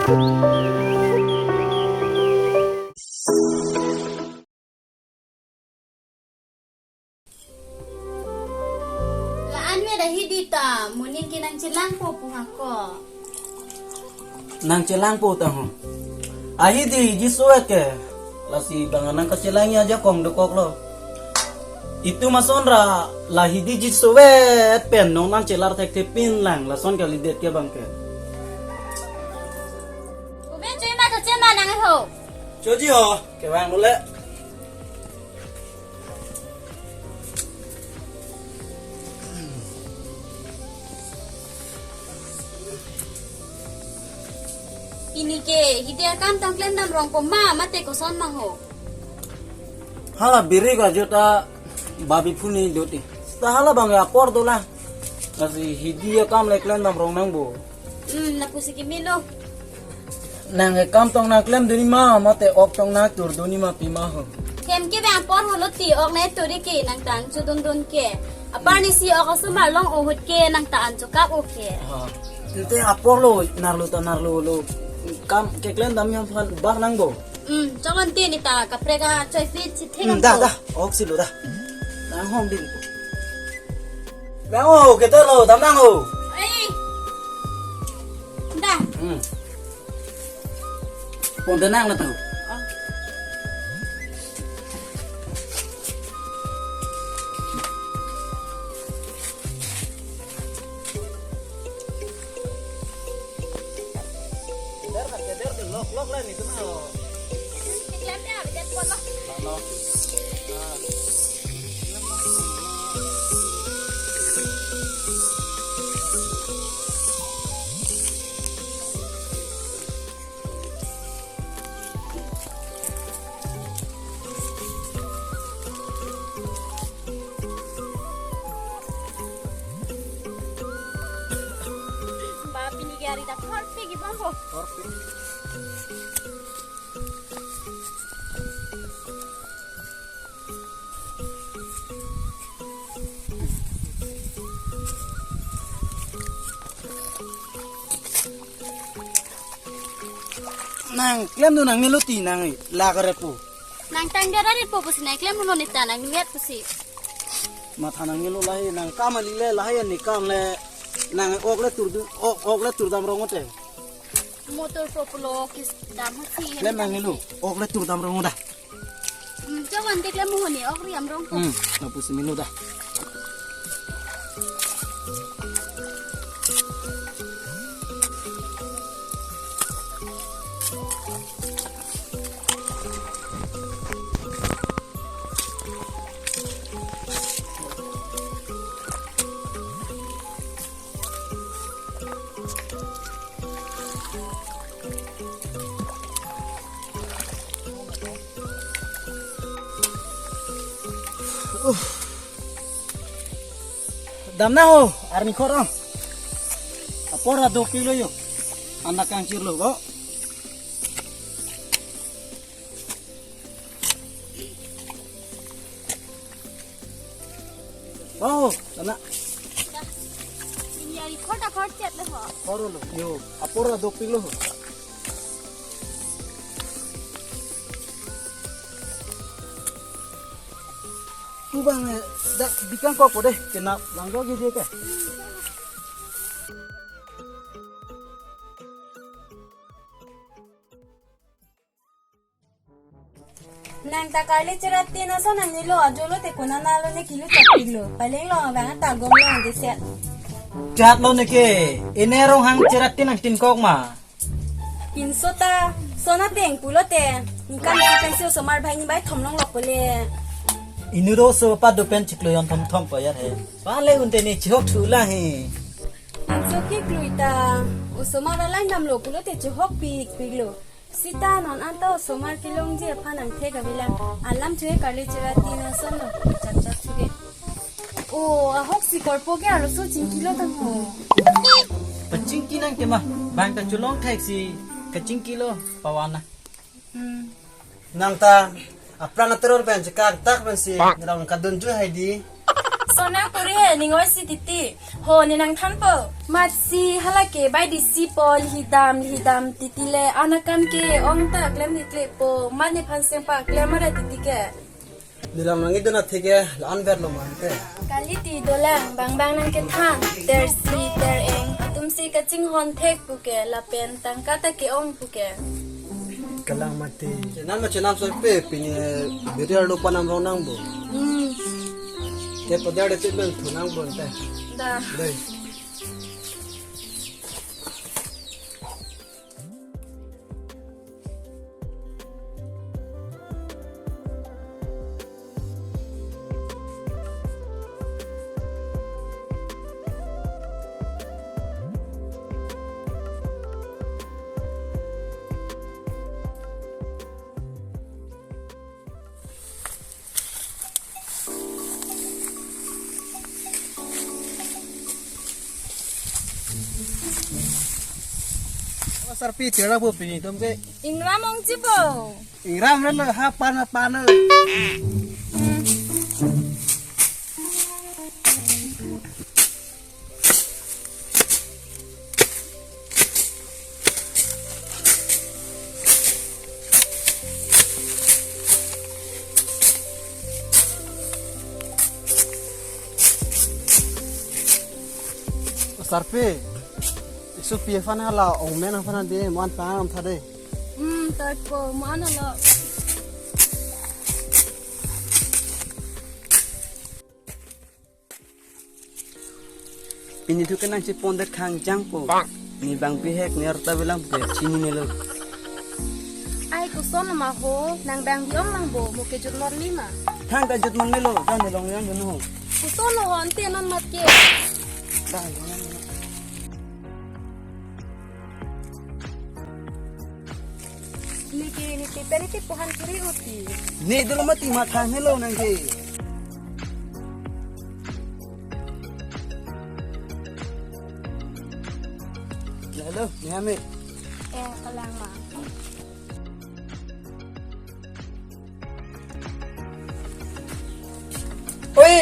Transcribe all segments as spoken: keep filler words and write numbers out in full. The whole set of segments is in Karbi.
La-an me da hidi ta, moning ke nangchelangpo pu hako. Nangchelangpo ta ho. Ahidi ji suet ke. Lasi bang nangkachelangji ajakong dokoklo. Itum ason ra la hidi ji suet pen non nangchelar thekthe pinlang, lason kalidet ke bang ke. Ube chui ma to chui ma nang ho. Choji ho, kevang dole. Pini ke, hidi akam tong klem damrongpo ma, mate koson ma ho. Hala biri ka jota babi phuni doti. Ta hala bang apor dolang. Lasi hidi akam le klem damrong nangpo. Hmm, lapusi kimilo. Nang ekam tong nangklem duni ma, mate ok tong nangtur duni ma pima ho. Hem ke bang apor holo ti ok nangtur ke nangtang chudun dun ke. Apar ni si ok asomar long ohut ke nangtang chokap ok ke. Ha. Ante apor lo, narlo ta narlo lo. Kam keklem dam yam phan bar nangpo. Hmm, chongon ti ni ta kaprek achoi fit si thek. Hmm, da, da. Ok si lo da. Nang hong ding. Bang o, keter lo, dam nang o. Ei. Da. Hmm. Pon denang na tahu. Oh. Keklem ya, bidet pon lo. Ba pini ke ari ta thorpi kibang ho. Thorpi. Nangklem dun nangne lo ti nang la kare po. Nangtang dia dari po pusi nangklem lo neta nang niat pusi. Matha nangne lo lahai nangkam ali le lahai ani kam le nang ok le tur du ok, ok le tur damrong te. Motor po pulo kis dam hasi. Klem nangne lo ok le tur damrong da. Hmm, coba nanti klem mohoni ok riam rong po. Hmm, lapusi milo da. Dam nang ho, arni khor ang. Apor adok pilo yo. Anak kangchir lo bo. Wow, anak. Ini ari khor ta khor chet le ho. Khor lo, yo, apor adok pilo ho. Tu bang, eh, dak bikang kok ko deh, kena langgo gede ke. Nang ta karli cherat tin ason nangne lo, ajo lo te konat lo ne kilu chapik lo. Paleng lo bang ta gom lo de set. Chat lo ne ke, ine Ronghang cherat tin nangtin kok ma. Pinso ta, sona teng pulo te. Ningkan si pensi osomar bhai ni bai thom long lok pole. Inut do so pa do pen chiklo yon thom thom pa yar he. Pale unte ne chihok thu la he. Pinso ke klui ta, osomar alang dam lo pulo te chihok pik pik lo. Sita non anta osomar kelongji aphan angthek avelang. Alam chue karli cherat tin ason lo. Chap chap chuke. O, ahok si korpo ke arloso chingkilo tang ho. Pachingki nang tema, bang ta cholong thek si kachingkilo pawana. Hmm. Nang ta, aphrang ateror pen chekak tak pen si, nang kadun ju hai di. Sonang puri he, ning oi si titi. Ho, ne nangthanpo. Matsi hala ke bai di si po, lhidam, lhidam titi le, anakam ke ong ta klem ni kle po, mat nephan seng pa klem ara titi ke. Nilam nangidun athe ke, la-an ver lo mante. Kali ti dolang, bang bang nangkethan, ter si, ter eng, atum si kachinghon thek pu ke, lapen tangka ta ke-ong pu ke. Kalang mati. Chenam ma chenam so pe, pini biri arlo panam rong nang bo. Hmm. Ke pajar de chit bang thu nang bo ante. Da. Dei. Sarpi tira bo pini atum ke. Ingram ong chipo. Ingram na lo ha pan pan. Sarpi, isu P F an hala ong men aphan de, mo-an pangam tha de. Hmm, tak po, mo-an lo. Pini thu kenang chepon det khang jangpo. Ne bang bihek ne arta bilang pu ke chinine lo. Ai koson ma ho, nang bang bi-ong lang bo, mo kejut lor lima. Thang kejut mon melo, dan ne long yang dun ho. Koson lo ho, ante non mat ke. Dah, long yang dun ho. Neke, neke, peri ke pohan kiri uti. Ne dolo mati matha ne lo nang ke. Hello, ne ame. Eh, kalang ma. Oi,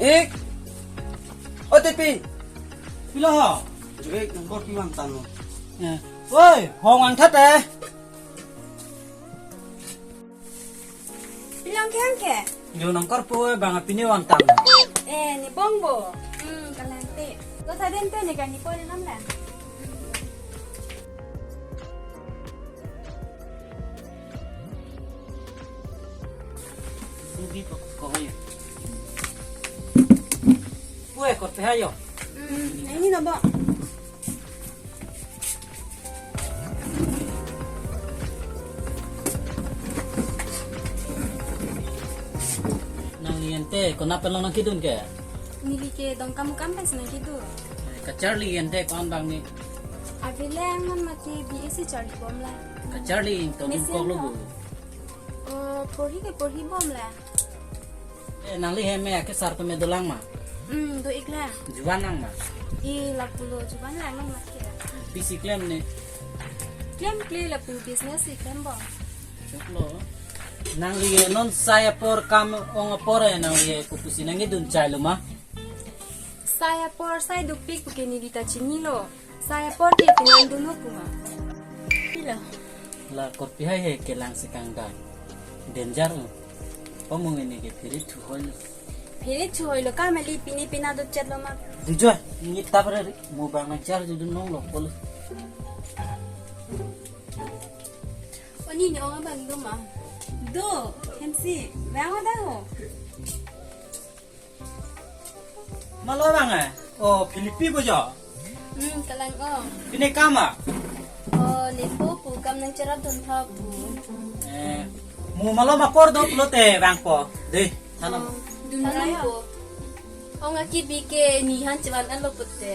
ik. O T P. Pilo ho? Jek, nangkor pi vangtang lo. Eh. Oi, hong vangtha te. Pilong ke hang ke? Jo nangkor po bang apini vangtang. Eh, ne bong bo. Hmm, kalang te. Ko saden te ne kani po ne nam la. Hindi po ko hoy. Pue ko te hayo. Hmm, ini na ba. Nangli ante, konat pen long nangkedun ke? Neli ke Dongkamukam pen si nangkedun. Kacharli ante, ko-an bang ne? Abilang man mati B S C charli bom la. Kacharli, to Mesin dun kok lo lo. Bu. Oh, porhi ke porhi bom la. Eh, nangli hem me akesar peme dolang ma? Hmm, do-ik la. Juan nang ma? I lapulo juan lang nang mat ke. Pisi klem ne? Klem kle lapu business si klem bo. Choklo. Nangli non sai apor kam ong apor eh nangli kopusi nangkedun chai lo ma? Sai apor sai dopik pu ke neli ta chinilo. Sai apor ke pinang dulu kuma. Pilo. La korpi hai he kelang si kangdai. Danger lo. Pamung ini ke phirit thu hoi lo. Phirit thu hoi lo ka mali pini pina do chet lo ma. Dujo, ini tap re, mo bang nang char judun nong lo pol. Oni ni ong abang do ma. Do, M C, bang ada ho. Malo bang eh? Oh, Philippi bojo. Hmm, kalang ong. Pine kam ah? Oh, limbo pu kam nang cherap dun tha pu. Eh, mo malom apor do pulote vangpo. Dei, thanam. Oh, dun thanam rai po. Ong aki bi ke ni han chevan an lo pulote.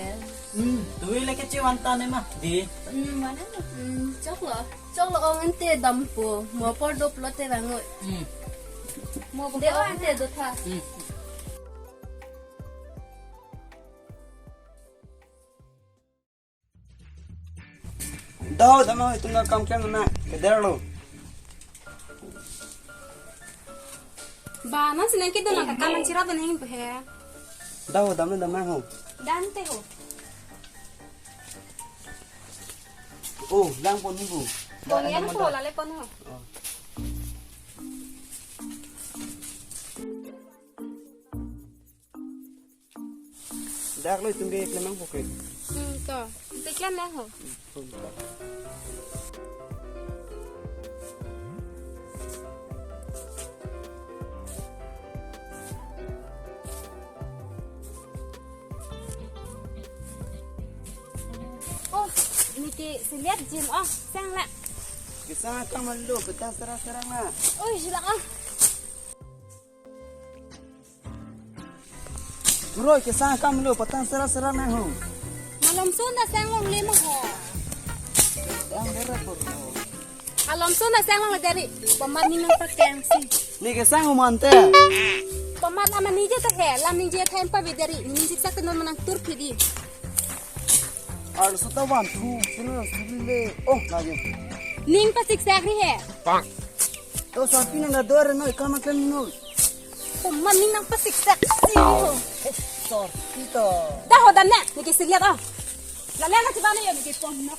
Hmm, tuwi leke chevan ta ne ma. Dei. Hmm, mana? Hmm, choklo. Choklo ong ante dampo. Mo apor do pulote vangoi. Hmm. Mo de ong ante do tha. Hmm. Do, dama itum na kam kya na keder lo. Ba, man sinang ke dona ka kam chira dona hin he. Dah ho, dam dam ho. Dam te ho. Oh, lang pon ni bu. Pon ya ho, lale pon ho. Oh. Dak lo itum ke klemang poke. Hmm, to. Te klemang ho. Hmm, to. Oh, neke seliat jin, oh, sang la. Kesang akam lo, petang serang-serang na. Oh, sila, oh. Kuroi, kesang akam lo, petang serang-serang na ho. Malomso na sang longle ma ho. Sang bera kuroi. Malomso na sang longle deri. Pamat ning nangpakeng si. Neke sang umante. Pamat amat ningje ta he, lam ningje thai pa bideri. Ning siksak non manang tur phidi. Arloso ta van thu, sino sibile. Oh, lagi. Ning pasiksak ri he. Pak. To sorpi nang da dor noi, kama klem noi. Pamat ning nangpasiksak si ho. Eh, sorpi to. Dah ho, dam ne, neke seliat, oh. Lale na tiba ne yo, neke pon na.